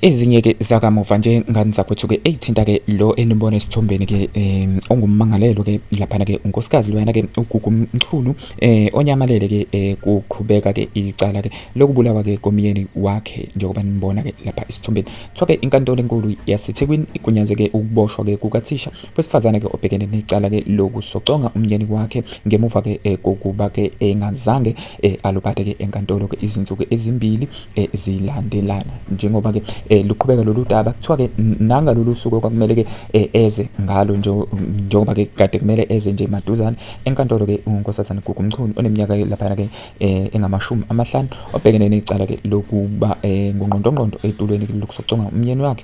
Ezinye-ke zakamuva nje ngane zakwethu-ke ey'thinta-ke lo enibona esithombeni-ke ongummangalelwa-ke laphana-ke unkosikazi loyana-ke uGugu Mchunu onyamalele-ke kuqhubeka-ke icala-ke lokubulawa-ke komyeni wakhe njengoba nibona-ke lapha esithombeni. Kuthiwa-ke inkantolo enkulu yaseThekwini igunyaze-ke ukuboshwa-ke kukathisha wesifazane-ke obhekene necala-ke lokusoconga umyeni wakhe ngemuva-ke kokuba-ke engazange alubhade-ke enkantolo-ke izinsuku ezimbili zilandelana. Njengoba-ke luqhubeka lolu daba, kuthiwa-ke nangalolu suku okwakumele-ke eze ngalo njengoba-ke kade kumele eze nje maduzane enkantolo-ke uNkosazana Gugu Mchunu oneminyaka laphana-ke engama-50 obhekene necala-ke lokuba ngungqondongqondo etulweni lokusoconga umyeni wakhe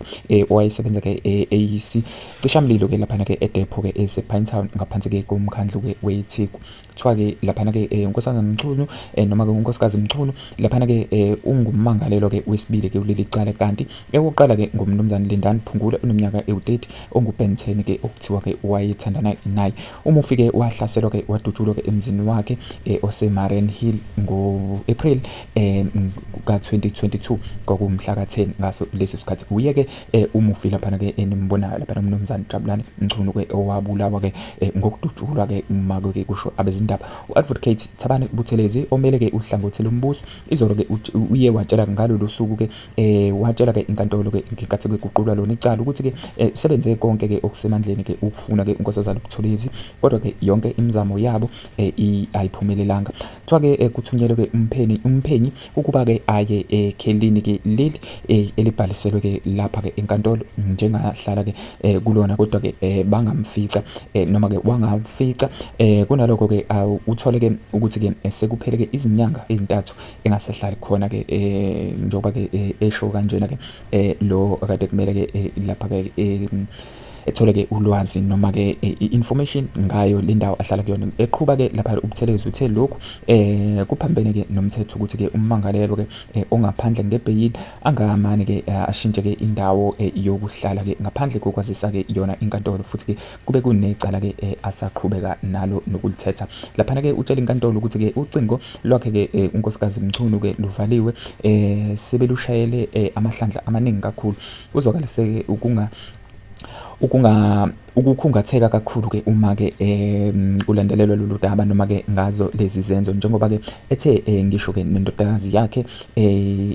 owayesebenza-ke eyisicishamlilo-ke laphana-ke edepho-ke esePinetown ngaphansi-ke komkhandlu-ke weTheku. Kuthiwa-ke laphana-ke uNkosazana Mchunu noma-ke uNkosikazi Mchunu laphana-ke ungummangalelwa-ke wesibili-ke kuleli cala, kanti ewokuqala-ke nguMnumzane Lindani Phungula oneminyaka ewu-30 onguBen 10-ke okuthiwa-ke wayethandana naye. Umufi-ke wahlaselwa-ke wadutshulwa-ke emzini wakhe oseMariannhill ngo-April ka-2022 kwakuwumhla ka-10 ngaso lesi sikhathi. Uye-ke umufi laphana-ke enimbonayo laphana uMnumzane Jabulani Mchunu-ke owabulawa-ke ngokudutshulwa-ke uma-ke kusho abezindaba. U-Advocate Thabani Buthelezi omele-ke uhlangothi lombuso izolo-ke uye watshela ngalolu suku-ke watshela-ke inkantolo-ke ngenkathi kuqulwa lona icala ukuthi-ke sebenze konke-ke okusemandleni-ke ukufuna-ke uNkosazana Buthelezi, kodwa-ke yonke imizamo yabo ayiphumelelanga. Kuthiwa-ke kuthunyelwe-ke umphenyi ukuba-ke aye ekhelini-ke leli elibhaliselwe-ke lapha-ke enkantolo njengahlala-ke kulona, kodwa-ke bangamfica noma-ke wangamfica. Kunalokho-ke uthole-ke ukuthi-ke sekuphele-ke izinyanga ezintathu engasahlali khona-ke njengoba-ke esho kanjena-ke lo akade kumele-ke lapha-ke ethole-ke ulwazi noma-ke i-information ngayo le ndawo ahlala kuyona. Eqhuba-ke lapha uButhelezi uthe lokhu kuphambene-ke nomthetho ukuthi-ke ummangalelwa-ke ongaphandle ngebheyili angamane-ke ashintshe-ke indawo yokuhlala-ke ngaphandle kokwazisa-ke yona inkantolo, futhi-ke kube kunecala-ke asaqhubeka nalo nokulithetha. Laphana-ke utshela inkantolo ukuthi-ke ucingo lwakhe-ke uNkosikazi Mchunu-ke luvaliwe, sebelushayele amahlandla amaningi kakhulu. Uzwakalise ukukhungatheka kakhulu-ke uma-ke kulandelelwa lolu daba noma-ke ngazo lezi zenzo, njengoba-ke ethe ngisho-ke nendodakazi yakhe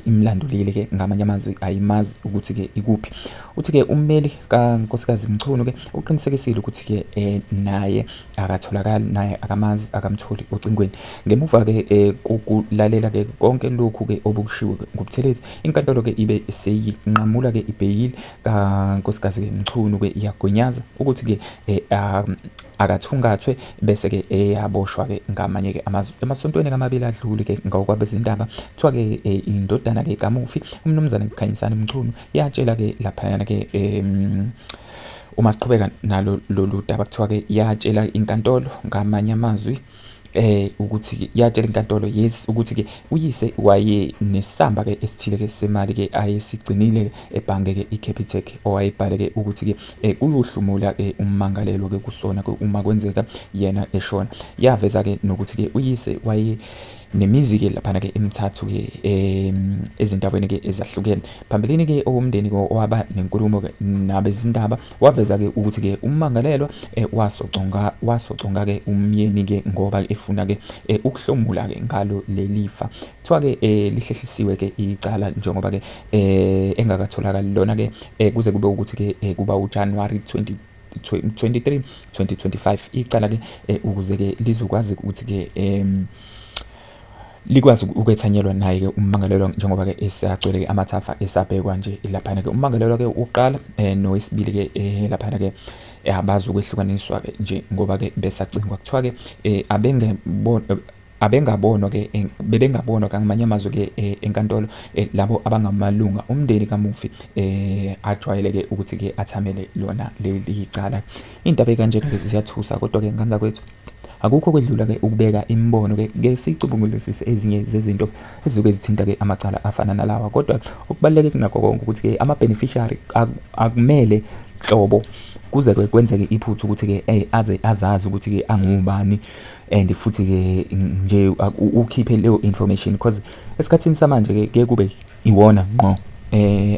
imlandulile-ke, ngamanye amazwi ayimazi ukuthi-ke ikuphi. Uthi-ke ummeli kaNkosikazi Mchunu-ke uqinisekisile ukuthi-ke naye akatholakali, naye akamazi, akamtholi ocingweni. Ngemuva-ke kokulalela-ke konke lokhu-ke obukushiwo-ke nguButhelezi, inkantolo-ke ibe seyinqamula-ke ibheyili kaNkosikazi Mchunu-ke iyagunyaza ukuthi-ke akathungathwe bese-ke eyaboshwa-ke ngamanye-ke amazwi. Emasontweni amabili adlule-ke ngokwabezindaba kuthiwa-ke indodana-ke kamufi uMnumzane Khanyisani Mchunu yatshela-ke laphayana-ke uma siqhubeka nalo lolu daba kuthiwa-ke yatshela inkantolo ngamanye amazwi ukuthi yatshela inkantolo yes ukuthi ke uyise waye nesamba ke esithile ke semali ke ayesigcinile ebhange ke iCapitec owayebhale ke ukuthi ke kuyohlumula ke ummangalelwa ke kusona ke uma kwenzeka yena eshona. Yaveza ke nokuthi ke uyise waye nemizi ke laphana ke emithathu ke ezindaweni ke ezahlukene. Phambilini ke owomndeni ke owaba nenkulumo ke nabezindaba waveza ke ukuthi ke ummangalelwa wasoconga ke umyeni ke ngoba efuna ke ukuhlomula ke ngalo lelifa. Kuthiwa ke lihlehlisiwe ke icala njengoba ke engakatholakali lona ke kuze kube ukuthi ke kuba uJanuary 23 2025 icala ke ukuze ke lizokwazi ukuthi ke likwazi ukwethanyelwa naye ke ummangalelwa njengoba ke esagcwele ke amathafa esabhekwa nje laphana ke ummangalelwa ke uqala nowesibili ke laphana ke abazi ukwehlukaniswa ke nje ngoba ke besacingwa. Kuthiwa ke abengabonwa ke bebengabonwa ngamanye amazwi ke enkantolo labo abangamalunga umndeni kamufi ajwayeleke ukuthi ke athamele lona leli cala. Indaba ekanjena ke ziyathusa, kodwa ke ngane zakwethu akukho kwedlula ke ukubeka imibono ke ke sicubungulisise ezinye zezinto ezizoke zithinta ke amacala afana nalawa. Kodwa okubaluleke kunakho konke ukuthi ke ama beneficiary akumele nhlobo kuze kwenzeke iphutha ukuthi ke aze azazi ukuthi ke angubani, and futhi ke nje ukhiphe leyo information, because esikhathini samanje ke kube iwona ngqo.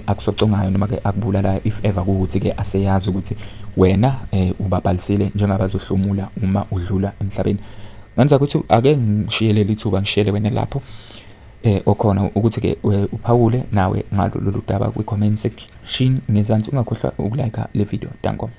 akusocongayo noma ke akubulalayo if ever kuwukuthi ke aseyazi ukuthi wena ubabhalisile njengabazohlomula uma udlula emhlabeni. Ngenza ukuthi ake ngishiyele lithuba, ngishiyele wena lapho okhona ukuthi ke uphawule nawe ngalo lolu daba kwi-comment section ngezansi. Ungakhohlwa ukulike le video. Danko.